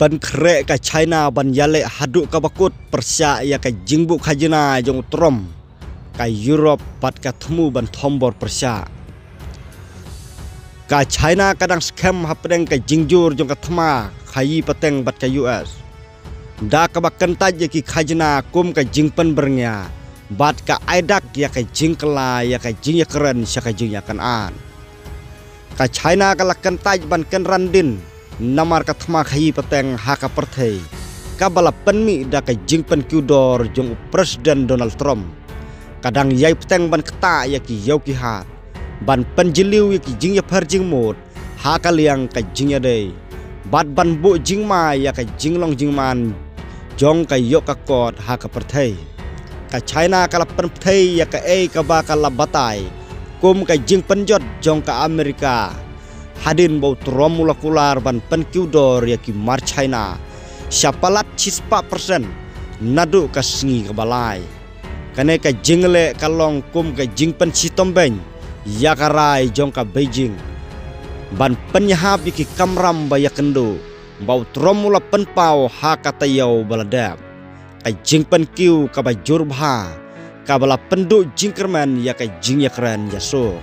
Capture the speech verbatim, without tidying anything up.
Pynkhreh ka China ban ïaleh haduh kaba kut pyrshah ïa ka jingbuh khajna jong u Trump, ka Europe bad ka thmu ban thombor pyrshah. Ka China ka dang skhem hapdeng ka jingjur jong ka thma khaïi pateng bad ka U S, da kaba kyntait ïa ki khajna kum ka jingpynbyrngia bad ka ai dak ïa ka jingkylla ïa ka jingïakren sha ka jingïakynad. Ka China ka la kyntait ban kynran dien namar ka thma khaïi pateng ha ka pyrthei, kaba la pynmih da ka jingpynkiew dor jong u President Donald Trump. Ka dang ïai bteng ban ktah ïa ki ïew ki hat, ban pynjylliew ïa ki jingïapher jingmut ha ka liang ka jingïadei, bad ban buh jingma ïa ka jinglong jingman jong ka ïoh ka kot ha ka pyrthei. Ka China ka la pynpthei ïa kaei kaba ka la batai kum ka jingpynjot jong ka Amerika, hadien ba u Trump u la kular ban pynkiew dor ïa ki mar China sha palat shispah persen naduh ka sngi kaba lai. Kane ka jingleh ka long kum ka jingpynshitom beiñ ïa ka rai jong ka Beijing ban pynïahap ïa ki kamram ba ïakynduh ba u Trump u la pynpaw ha ka taïew ba la dep. Ka jingpynkiew kaba jur bha, kaba la pynduh jingkyrmen ïa ka jingïakren ïasuk.